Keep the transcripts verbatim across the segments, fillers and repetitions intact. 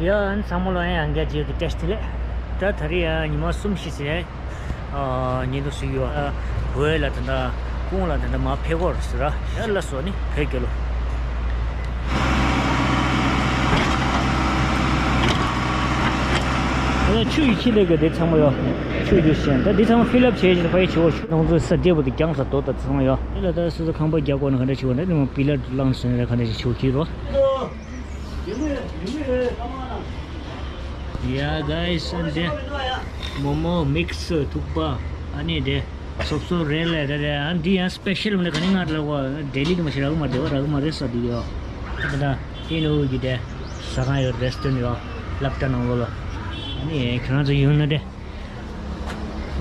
ཡ་ཨན་ཚང་མ་ལོ་ཨན་ཡང་བསྐྱར་རྗེས་ཀྱི་བཀྲ་ཤིས་བདེ་ལེགས། ད་ད་རེས་ཡང་ཉི་མ་གསུམ་བཞི་ཟེར་ཨ་ཉིན་དུ་སུ་ཡོད་ཨ་བོད་ལ་ད་ལྟ་ཀུང་ལ་ད་ལྟ་མ་ཕེབས་སྐོར་ཟེར་ར་ཡ་ལ་སོ་ནི་བོད་རྒྱལ་ལོ། ད་ཆུ་ཡི་ཆེད་ལས་ཀྱི་དེ་ཚང་མ་ཡོད། ཆུ་རྒྱུ་ཞེན་ད་འདི་ཚང་མ་ཕི་ལབ་བྱས་ཕྱིན་ཕ་ཡི་ཆུ་བོ་ཆུ་ནང་ཚོ་ས་རྒྱས་པོ་དེ་རྒྱང་ས་རྡོ་ད་ཚང་མ་ཡོད། དེ་ལ་ད་སོ་སོ་ཁང་པ་རྒྱག་དགོས་ན་ག་འདྲ་བྱེད་དགོས་ན་དེ་མ་པི་ལར་བླངས་སོང་ན་ག་འདྲ་ཞིག་བྱེད་དགོས་ཀྱི་རོ། Yeah, guys, and there, མོག་མོག་མིག་སི་ཐུག་པ། ཨ་ནི་དེ་སོབ་སོབ་རེད་ལེ་རེད་རེད། ཨ་འདི་ཡང་སི་པེ་ཤལ་མ་ནི་ག་ནི་ང་ལ་བ་ལྡི་ལི་དུ་མ་ཤི་རག་མ་རེད་བ་རག་མ་རེད་ས་འདི་ཡོ། ཨ་ད་ཨིན་འུ་གི་དེ་ཟ་ཁང་ཡོད་རེ་སི་ཊོ་རན་ཊི་ཡོད་སློབ་གྲྭ་ནང་ལོགས་ལ། ཨ་ནི་ཁྱེད་རང་ཚོ་ཡོང་ན་དེ་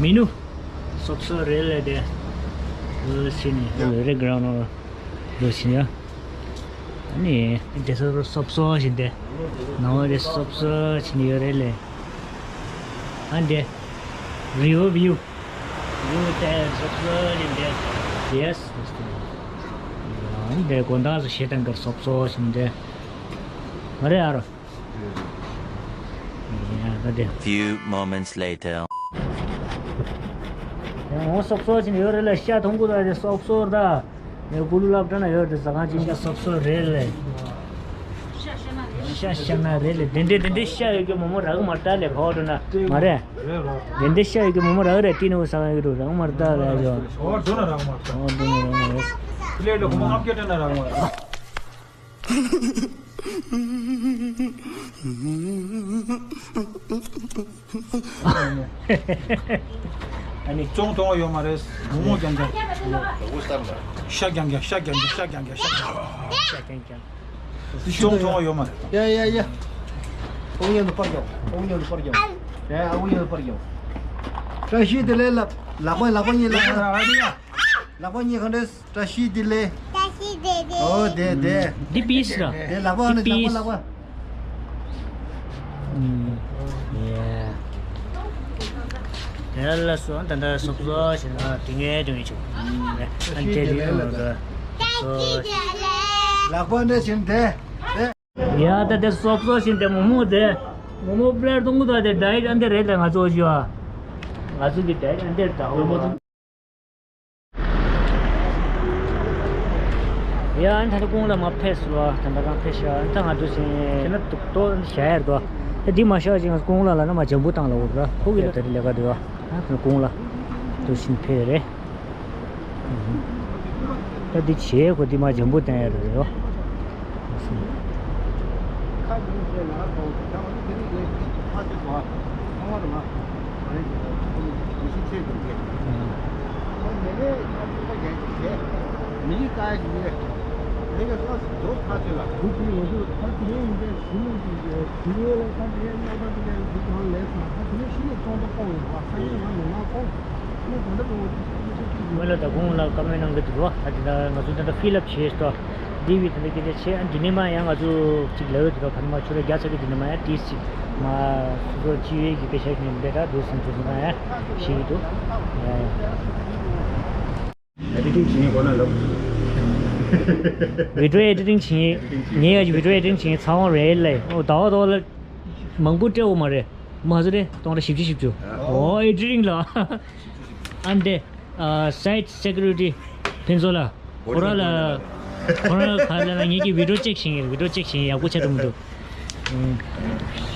མི་ནུ་སོབ་སོབ་རེད་ལེ་དེ་ལོ་སི་ནི་རེ་གྷ་རའུན་ཌི་ནང་ལ། ལོ་ཕྱིན་ཡ། ཨ་ནི་དེ་ཚོ་སོབ་སོབ་བཞིན་ཏེ། ནང་བ་དེ་སོབ་སོབ་ཕྱིན་ཡོད་རེད་ལེ། ཨ་འདི་རི་བོ་བིའུ། བིའུ་དེ་སོབ་སོབ་བཞིན་ཏེ། ཡེ་སི། ཨ་འདི་དགོང་དག་སུ་ཞེ་དང་གར་སོབ་སོབ་བཞིན་ཏེ། མ་རེད་ཨ་རོ། ཡ་ད་དེ། Few moments later. ཡང་སོབ་སོབ་ཕྱིན་ཡོད་རེད་ལེ། ཤ་མཐོང་གི་ད་དེ་སོབ་སོབ་ད། ཡ་ཀུ་ལུ་སློབ་གྲྭ་ན་ཡོད་དེ་ཟ་ཁང་ཅིག་ཤ་སོབ་སོབ་རེད་ལེ། ཤ་ཤ་ན་རེད་ལེ། དེ་འདྲས་དེ་འདྲས་ཤ་ཡོད་ཀྱི་མོ་མོ་རག་མ་ལྟ་ལེ་ཁོ་འགྲོ་ན་མ་རེད། དེ་འདྲས་ཤ་ཡོད་ཀྱི་མོ་མོ་རག་རེད་ཏི་ནུ་ས་ཡོད་རུ་རག་མ་ལྟ་ལེ་ཡོ། ཨོ་འགྲོ་ན་རག་མ་ལྟ། ཨོ་འགྲོ་ན་རག་མ་ལྟ། ལེ་ལེ་ཁོ་མོ་ཨབ་ཀྱེ་ཏྲ་ན་རག་མ་ལྟ། ཨ་ནི་ཅོང་མཐོང་བ་ཡོད་མ་རེད། མོག་མོག་རྐྱང་རྐྱང་། ཤ་རྐྱང་རྐྱང་ཤ་རྐྱང་རྐྱང་ཤ་རྐྱང་རྐྱང་ཤ་རྐྱང་རྐྱང་། ཅོང་མཐོང་བ་ཡོད་མ་རེད། ཡ་ཡ་ཡ། ཨུ་ཡོན་དུ་པར་རྒྱབ། ཨུ་ཡོན་དུ་པར་རྒྱབ། ཡ་ཨུ་ཡོན་དུ་པར་རྒྱབ། བཀྲ་ཤིས་བདེ་ལེགས་ལབ། ལག་པ་ལག་པ་གཉིས་ལག་པ། ལག་པ་གཉིས་གང་འདྲས། བཀྲ་ཤིས་བདེ་ལེགས། བཀྲ་ཤིས་བདེ་ལེགས། ཨོ་དེ་དེ། འདི་པིས་ར། དེ་ལག་པ་ཨ་ནི་ལག་པ་ལག་པ། ཨུམ། ཡེ། དེ་ལ་སོང་ད་ལྟ་སོབ་སོབ་ཞིག་ན་དེ་ངའི་དོན་ཡིན་ཆོག་ཨ་དེ་དེ་ལ་སོབ་སོབ། ལག་པ་འདྲ་ཞིག་དེ། ཡ་ད་དེ་སོབ་སོབ་ཞིག་དེ་མོག་མོག་དེ། མོག་མོག་པླེ་ཊི་གཏོང་གི་ད་དེ་ཌའེ་ཊི་ཨ་འདི་རེད་ད་ང་ཚོ་ཞུ་ཨ། ང་ཚོ་གི་ཌའེ་ཊི་ཨ་འདི་རེད་ད་ཧོ། ཡ་ཨ་ནི་ད་ལྟ་ཀོང་ལ་མ་ཕེབས་སོ། ད་ལྟ་རང་ཕེབས་ཤག་ཨ་ནི་ད་ང་ཚོ་ཞིང་ཁྱེད་ན་ཏོག་ཏོག་བཞག་ཡར་དོ། ད་འདི་མ་ཤག་ཅིག་ང་ཀོང་ལ་ལ་ན་མ་འཇམ་པོ་བཏང་ལ་འོ་ར་ཁོ་གི་ལ་ད་ལྟ་ལས་ཀ་འདུག་ཨ་ནི་ཀོང་ལ་དུ་ཞིང་ཕེབས་རེད། ད་འདི་བྱས་ཁོ་འདི་མ་འཇམ་པོ་བཏང་ཡར་རེད་ཡོ། ང་ལ་ད་གུང་ལ་བཀའ་མོལ་གནང་གི་འདུག་བ། ད་དེ་ད་ང་ཚོ་ད་ལྟ་ཕི་ལབ་བྱས་སོ། འདི་བི་དེ་འདྲ་སྐད་ཆ་བྱས། ཨ་འདི་ནས་མ་ཡང་ང་ཚོ་གཅིག་ལབ་ཡོད་དེ་ད་ཕ་ནི་མ་ཆུ་ར་རྒྱ་ཚ་གི་འདི་ནས་མ་ཡང་ཏིས་ཅིག་མ་སོ་སོ་ཅི་ཡོད་ཀྱི་དཔེ་ཆ་ཞིག་ནས་འདི་ད་འདུག་སེམས་ཚོ་སོང་ན་ཡ་ཤེས་ཀྱི་འདུག་ཡ་ཡ། ཨེ་ཌི་ཊིང་བྱེད་མཁན་གོ་ན་ལབ། བི་ཌི་ཡོ་ཨེ་ཌི་ཊིང་བྱེད་མཁན་ངས་ཡ་བི་ཌི་ཡོ་ཨེ་ཌི་ཊིང་བྱེད་མཁན་ཚ་བོ་རེད་ལེ། ཨོ་ཟླ་བ་ཟླ་བ་ལ་མང་པོ་སྤྲད་འོ་མ་རེད། མ་ཟེར་རེད་སྟོང་ཕྲག་བཞི་བཅུ་བཞི་བཅུ། ཨོ་ཨེ་ཌི་ཊིང་ལ། ཨ་འདི། ཨ་སའེ་ཊི་སེ་ཀུ་རི་ཊི་ཕུན་ཚོགས་ལ། ཁོ་རང་ལ། ཁོ་རང་ལ་ག་ལ་ལ་ངེད་ཀྱི་བི་ཌི་ཡོ་ཅེག་བྱེད་ངེས་བི་ཌི་ཡོ་ཅེག་བྱེད་ངེས་ཡག་པོ་ཆགས་འགྲོ་མི་འདུག་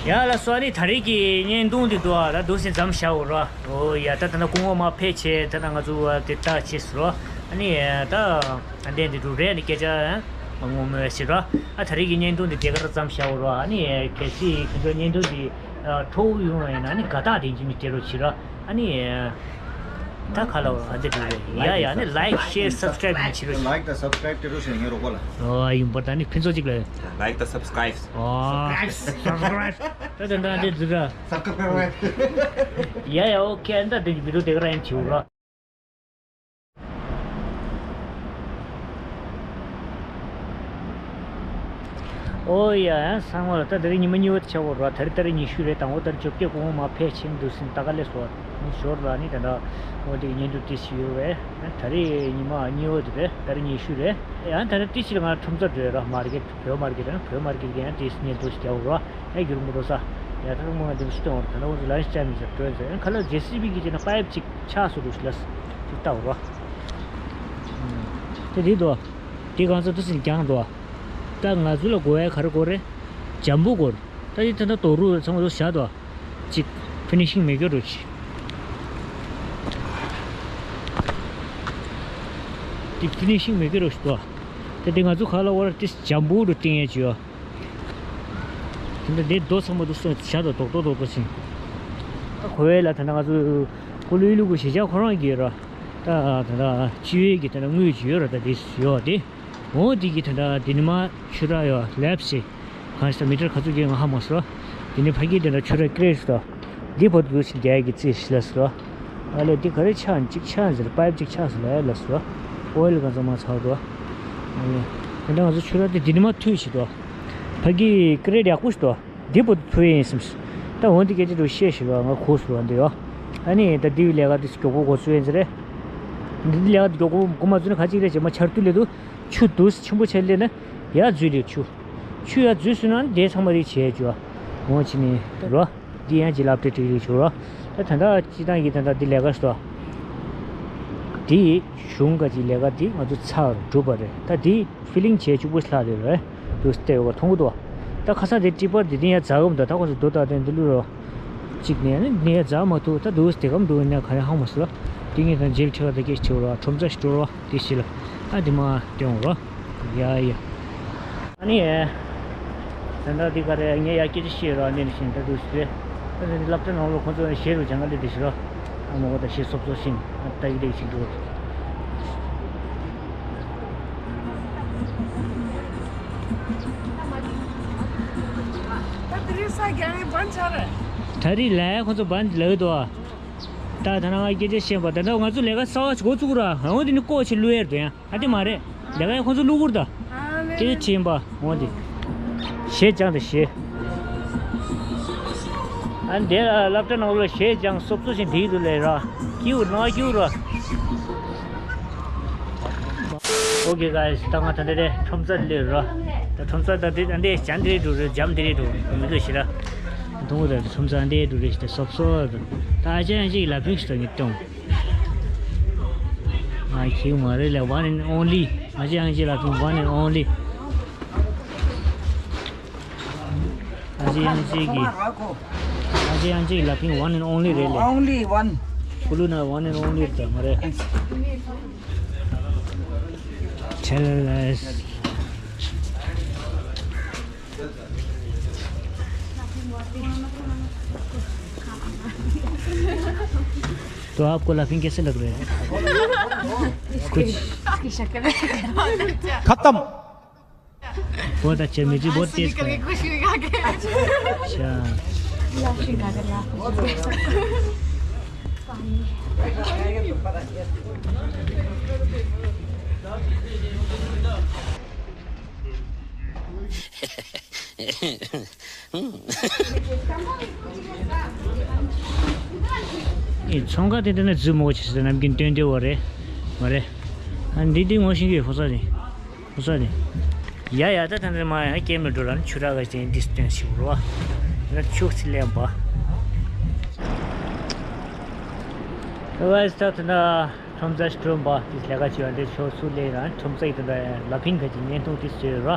ཡ་ལ་སོ་ཨ་ནི་ད་རེས་ཀྱི་བརྙན་ཐུང་འདི་འདུག་ཨ་ད་འདུག་སེ་མཚམས་བཞག་འོ་ར། ཨོ་ཡ་ད་ད་ན་སྐུ་ངོ་མ་ཕེབས་བྱས་ད་ད་ང་ཚོ་དེ་ལྟ་བྱས་སོ་ར། ཨ་ནི་ད་ཨ་འདྲས་འདི་འདུག་རེད་ནི་སྐད་ཆ་ངོ་མ་བྱས་ར། ཨ་ད་རེས་ཀྱི་བརྙན་ཐུང་འདི་དེ་གར་མཚམས་བཞག་འོ་ར། ཨ་ནི་གལ་སྲིད་ཁྱེད་ཚོ་བརྙན་ཐུང་འདི་མཐོ་བོ་ཡོང་བ་ཡིན་ན་ཨ་ནི་དགའ་རྟགས་དེ་འཇིམ་ནི་སྤྲད་རོགས་བྱེད་ར། ཨ་ནི། ད་ཁ་ལ་བ་འདི་འདྲ་རེད། ཡ་ཡ་ནི་ལའིཀ་ཤེར་སབ་སི་ཀྲའིབ་ཡིན་ཕྱི་རོ། ལའིཀ་དང་སབ་སི་ཀྲའིབ་སྤྲད་རོགས་ཞེས་ངའི་རོགས་པ་ལ། ཨོ་ཡིན་པར་ད་ནི་ཕུན་ཚོགས་གཅིག་ལ། ལའིཀ་དང་སབ་སི་ཀྲའིབ། ཨོ་སབ་སི་ཀྲའིབ། ད་ད་ད་འདི་འདི་ར། སབ་སི་ཀྲའིབ། ཡ་ཡ་ཨོ་ཁེ། ད་འདི་མི་རོ་དེ་ག་ར་ཡིན་ཕྱི་རོ། ཨོ་ཡ། ཡང་ཚང་མ་ལ་ད་དེ་རིང་ཉི་མ་གཉིས་པ་དེ་ཆགས་ཡོད་རེད་བ། ད་རེས་ཏ་རིག་ཉི་ཤུ་རེད། དང་པོ་ཏ་རིག་བཅོ་བརྒྱད་དགོང་མོ་མར་ཕེབས་ཕྱིན་འདུག་ཟིན། ད་ག་ལེ་སོ་ཞོར་ལ་ནི་ད་ལྟ་འོ་དེ་གི་བརྙན་ཐུང་ཏོག་ཙམ་ཡོད་པས། ད་རེས་ཉི་མ་གཉིས་པ་དེ་རེད། ཏ་རིག་ཉི་ཤུ་རེད། ཡང་ད་རེས་ཏོག་ཙམ་ང་ཁྲོམ་རྩ་འགྲོ་ཡོད་ར། མར་ཀེཊ། བོད་མར་ཀེཊ། ཡང་བོད་མར་ཀེཊ་གི་ཡང་ཏོག་ཙམ་བརྙན་ཐུང་ཞིག་རྒྱག་དགོས་ར། ཡང་རྒྱུན་མི་འགྲོ་ས། ཡ་ད་ལྟ་ངོ་ང་འདི་ཚོ་སྟོན་བར་ད་ལྟ་ང་ཚོ་ལན་ཤི་ཅ་མི་ཟེར་འགྲོ་ཡོད་ཟེར། ཁ་ལག་ཇེ་སི་བི་གི་ཅིག་ན་པའིབ་ཅིག་ཆགས་སོ་འདུག་ལ་ཅིག་ལྟ་བ་ར། དེ་འདི་འདུག་དེ་གང་ཚོ་འདི་ཟིན་རྒྱང་འགྲོ། ད་ང་ཚོ་ལ་དགོས་ཡ་ག་རེ་དགོས་རེད། འཇམ་པོ་དགོས་རེད། ད་འདི་ད་ལྟ་རྡོ་རུ་ཚང་མ་ཚོ་བཞག་འདུག་ཅིག་ཕི་ནི་ཤིང་མེ་ཀེ་རུ་ཅིག་དེ་ཕི་ནི་ཤིང་མེ་ཀེ་རུ་ཞིག་འདུག་ད་དེ་ང་ཚོ་ག་ལ་བར་ཏི་འཇམ་པོ་རུ་བཏིང་ཡ་ཅིག་ཡོད། དེ་འདྲ་དེ་རྡོ་ཚང་མ་དུ་སོང་བྱ་དང་རྡོག་རྡོག་རྡོག་རྡོག་ཕྱིན། ད་ཁོ་བོའི་ལ་ད་ནང་ང་ཚོ་ཀུ་ལུ་ལུ་གུ་གཞིས་ཆགས་ཁོ་རང་གི་ར། ད་ད་ད་སྤྱི་བའི་གི་ད་ད་དངུལ་ཅིག་ཡོད་ར། ད་དེ་ཡོད་དེ། འོ་དེ་གི་ད་ད་དེ་ནི་མ་ཆུ་ར་ཡོད་ལེབ་སི། གང་ཞིག་ད་མི་ཊར་ག་ཚོད་རྒྱས་ང་ཧ་མ་སོ། དེ་ནི་ཕ་གི་དེ་འདྲ་ཆུ་ར་ཀི་རེ་ཞིག་ད། འདི་བར་དུ་ཞིག་རྒྱ་གི་རྩིས་ཤི་ལ་སོ། ཨ་ལས་འདི་ག་རེ་ཆགས་ནི་གཅིག་ཆགས་ཟེར། པའིབ་གཅིག་ཆགས་ཟེར་ལ་ལ་སོ། ཨོ་ཡལ་གང་ཚང་མ་ཚར་འགྲོ། ཨ་ལས་དེ་འདྲ་ང་ཚོ་ཆུ་ར་དེ་འདི་ནི་མ་འཐུས་ཤིག་ཏོ། ཕ་གི་ཀི་རེ་ཡག་པོ་ཞིག་ཏོ། འདི་བར་དུ་འཐུས་ཡིན་སེམས། ད་འོན་ཏེ་སྐད་ཆ་འགྲོ་བཤད་ཞིག་ལ་ང་གོ་སོ་འདི་ཡོ། ཨ་ནི་ད་འདི་བའི་ལས་ཀ་དེ་མགྱོགས་པོ་འགོ་ཚུགས་ཡིན་ཟེར་རེད། འདི་འདི་ལས་ཀ་དེ་མགྱོགས་པོ་འགོ་མ་ཚུགས་ན་ག་ཅིག་རེད་ཅེ་མ་ཆར་དུས་ལས་དུ། ཆུ་དུས་ཆེན་པོ་ཆེ་ལས་ན་ཡ་འཛུལ་ལས་ཆུ། ཆུ་ཡ་འཛུལ་སོང་ན་དེ་ཚང་མ་རིག་བྱས་ཆུ། འོང་ཕྱི་ནས་རོ། འདི་ཡང་ཅི་ལབ་སྟེ་ཏྲིག་རིག་ཆུ་རོ། ད་ད་ལྟ་སྤྱི་བཏང་གི་ད་ལྟ་འདི་ལས་ཀ་ཞིག་ཏོ། འདི་གཞུང་ག་ཅི་ལས་ཀ་འདི་ང་ཚོ་ཚར་གྲུབ་པ་རེད། ད་འདི་ཕི་ལིང་བྱས་གཅིག་པོ་ཞིག་ལྷག་རེད་རེད། དུ་སྟེ་ཡོད་པ་མཐོང་གི་འདུག་ད་ཁ་སང་དེ་ཀྲི་པར་འདི་འདི་ཡང་འཛག་གམ་ད་ད་ཁོ་ཚོ་རྡོ་ད་དེ་འདི་ལུ་རོ། གཅིག་ནས་ནི་ནས་འཛག་མ་ཐུབ། ད་འདུག་སྟེ་གམ་འདུག་ནས་ག་རེ་ཧང་མ་སོ། དེ་ངས་ད་མཇལ་ཁྲི་བ་ད་སྐད་ཆེ་བ་རོ། ཁྲོམ་རྩ་ཞིག་འགྲོ་རོ། དེ་ཤི་ལ། ཨ་དེ་མ་སྟོན་རོ། ཡ་ཡ། ཨ་ནི་ཡ། ད་ལྟ་འདི་ག་རེ་ངས་ཡ་སྐད་ཆ་བཤད་རོ། ཨ་ནི་བཞིན་ད་འདུག་སེ། ད་ནི་སློབ་གྲྭ་ནང་ལོ་ཁོ་ཚོ་ཞེ་རུ་སྦྱང་ག་ལེ་དེ་ཤི་རོ། ཨ་མོ་གོ་ད་ཞེ་སོབ་སོབ་བཞིན་ཨ་ད་ཡི་དེ་ཞིག་འགྲོ། ད་དེ་རིང་ས་རྒྱ་ནི་བན་ཆ་རེད། ད་རིང་ལ་ཡ་ཁོ་ཚོ་བན་ལ་ཡོད་དོ། ད་ད་ནང་སྐད་ཆ་བཤད་པ་ད་ལྟ་ང་ཚོ་ལས་ཀ་གསར་བ་ཞིག་འགོ་བཙུགས་ར། འོ་དེ་ནི་ཀོ་ཆེ་བླུ་ཡར་དོ་ཡང་ཨ་དེ་མ་རེད། ལས་ཀ་ཡ་ཁོ་ཚོ་བླུ་གུར་ད། སྐད་ཆ་ཆེན་པ་འོ་དེ། ཞེ་སྦྱང་དང་ཞེ། ཨ་འདི་ལ་སློབ་གྲྭ་ནང་ལ་ཞེ་སྦྱང་སོབ་སོ་ཞིག་འདིའི་དུ་ལས་ར། ཀྱིའུ་ན་ཀྱིའུ་ར། ཨོ་ཀེ་གྷའི་སི། ད་ང་ད་འདི་རེད། ཁྲོམ་རྩ་ལས་ར། ད་ཁྲོམ་རྩ་ད་འདི་འདི་སྦྱང་འདི་རེད་འགྲོ་རེད། སྦྱང་འདི་རེད་འགྲོ་མི་འདུག་ཞེ་ར། མཐོང་གི་རེད། ཁྲོམ་རྩ་འདི་རེད་འགྲོ་རེད་ཞེ་ད་སོབ་སོ་ར། ད་ཨ་ཅག་ཡང་ཅིག་ལ་ཕིང་ཞིག་ད་ངས་སྟོང་། ང་ཁྱེད་མ་རེད་ལ། One and only། ཨ་ཅག་ཡང་ཅིག་ལ་ཕིང་། One and only། ཨ་ཅག་ཡང་ཅིག་གི། ཨ་ཅག་ཡང་ཅིག་ལ་ཕིང་། One and only་རེད་ལ། Only one། ཀུ་ལུ་ན་one and only་རེད་མ་རེད། Tell us। तो आपको लाफिंग कैसे लग रहे हैं? कुछ खत्म। बहुत अच्छे, मुझे बहुत टेस्ट है। अच्छा। ཚོང་ཁང་དེ་འདྲ་ན་རྫུན་མོ་ཆེ་ས་ནམ་རྒྱུན་སྟོན་འདོད་བ་རེད། མ་རེད། ཨ་འདི་འདི་ངོ་ཤེས་ཀྱི་ཕོ་གསར་རེད། ཕོ་གསར་རེད། ཡ་ཡ་ད་ད་འདི་མ་ཡ་སྐྱེས་མི་འགྲོ་ལ་ནི་ཆུ་རག་ག་ཅན་འདི་སྟོན་ཞིག་རོ། ད་ཆུ་ཚི་ལེན་པ། ཨ་ད་ད་ད། ཁྲོམ་རྩ་ཞིག་ཁྲོམ་པ་དེ་ལས་ཀ་བྱེད་པ་འདི་ཕྱོགས་སུ་སླེབས་རང་ཁྲོམ་རྩ་ཡི་དོན་དག་ལ་ཕིང་ཁ་ཅིག་བརྙན་ཐུང་དེ་བཟོས་རོ།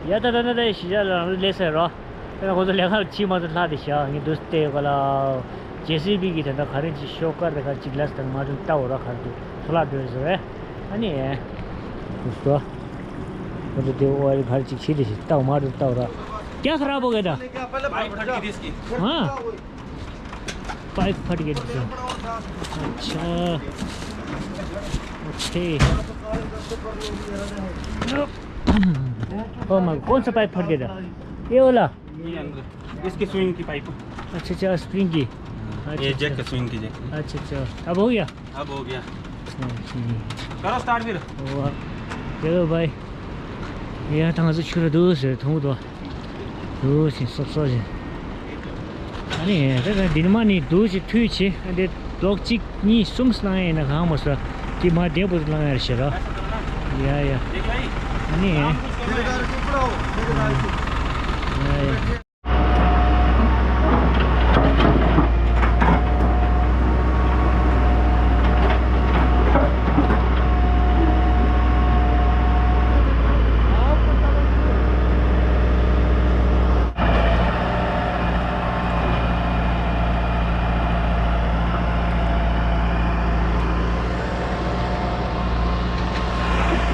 ཡ་ད་ད་ད་ད་གཞིས་ཆགས་ལ་རང་ལུས་སླེབས་ཟེར་རོ། ད་ཁོ་ཚོ་ལས་ཀ་བྱེད་མ་ཐུབ་ལྷག་དེ་བཞག་ངས་འདུག་སྟེ་ག་ལ། ཇེ་སི་བི་གི་དོན་དག་ག་རེ་ཅིག་ཤོག་དཀར་རེ་ཁ་ཅིག་ལ་སྟེང་མ་དུ་ལྟ་འོ་ར་ཁར་དུ་ཐོ་ལག་སྒྲོལ་ཟེར་བས། ཨ་ནི་ཡ། འདུག་སོ། ཁོ་ཚོ་དེ་ཨོ་ཡལ་ག་རེ་ཅིག་བྱེད་དེ་ཞིག་ལྟ་འོ་མ་དུ་ལྟ་འོ་ར། क्या खराब हो गया था? पाइप फट गई थी इसकी। हाँ। पाइप फट गई थी। अच्छा। ओके। ओ माय, कौन सा पाइप फट गया था? ये वाला? ये अंदर, इसकी स्विंग की पाइप। अच्छा, अच्छा, स्प्रिंग की। अच्छा, ये जैक का, स्विंग की जैक। अच्छा, अच्छा, अब हो गया? अब हो गया। अच्छा, ठीक। करो स्टार्ट फिर। वाह। चलो भाई। ये ཐང་ཚོ་ཆུ་ར་འདུག་ཟེར་མཐོང་གི་འདུག་འདུག་སེ་སོབ་སོབ་བྱས། ཨ་ནི་ད་ད་འདི་ནི་མ་ནི་འདུག་སེ་མཐུད་བྱས། ཨ་འདི་ལོག་གཅིག་གཉིས་གསུམ་སྣང་ཡིན་ན་གང་མ་སོ་ཀི་མ་བདེ་པོ་སྣང་ཡར་ཞེ་ལ། ཡ་ཡ། ཨ་ནི་ཡ་ཡ།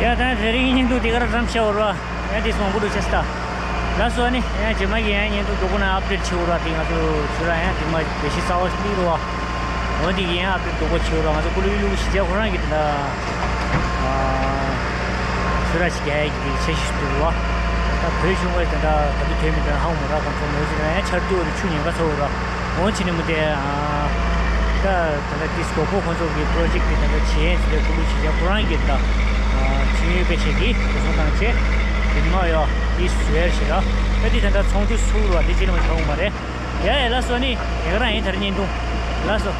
ཡ་ད་དེ་རིང་ཉིན་དུ་དེ་གར་རམ་ཤ་བོར་བ། ཡ་དེ་སོང་བུ་དུ་ཆེ་སྟ། ལ་སོ་ནི་ཡ་རྗེས་མ་གི་ཡ་ཉིན་དུ་དུ་ཀུ་ན་ཨབ་ཌེཊ་ཆེ་བོར་བ་དེ་ང་ཚོ་ཚུ་ར་ཡ་དེ་མ་བེ་ཤི་ས་བ་ཤི་རུ་བ། འོ་དེ་གི་ཡ་ཨབ་ཌེཊ་དུ་ཀུ་ཆེ་བོར་བ། ང་ཚོ་ཀུ་ལུ་ཡུ་ལུ་ཤི་ཇ་ཁོ་རང་གི་དེ་འདྲ་ཚུ་ར་ཤི་རྒྱ་ཡ་གི་དེ་ཆེ་ཤི་དུ་བ། ད་བོད་གཞུང་བས་དེ་འདྲ་ག་དུ་དོན་མི་འདུག་ཧ་གོ་མ་ར། གང་ཚོ་མོ་ཟེར་ན་ཡ་ཆར་དུ་རུ་ཆུ་ཉེན་ཁ་ཚོ་བོར་བ། འོ་ཆི་ནི་མི་དེ། ད་ད་ལྟ་ཏིས་གོ་པོ་ཁོང་ཚོ་གི་པྲོ་ཇེཀ་དེ་ད་ལྟ་བྱེད་ཡས་ཟེར་ཀུ་ལུ་བྱེད་ཡས་ཁོ་རང་གི་ད་ཆིན་ཡུས་པེ་ཆེ་གི་གོ་སོང་བཏང་བྱས་དེ་མ་ཡོ་ཏིས་ཟེར་ཞེ་ལ། ད་ཏི་ད་ལྟ་ཚོང་འདུས་སུ་རུ་བ་དེ་ཅི་ནི་མ་ཆགས་འོང་མ་རེད། ཡ་ཡ་ལ་སོ་ནི་ཡ་ག་རང་ཡིན་ཐར་ཉིན་དུང་ལ་སོ།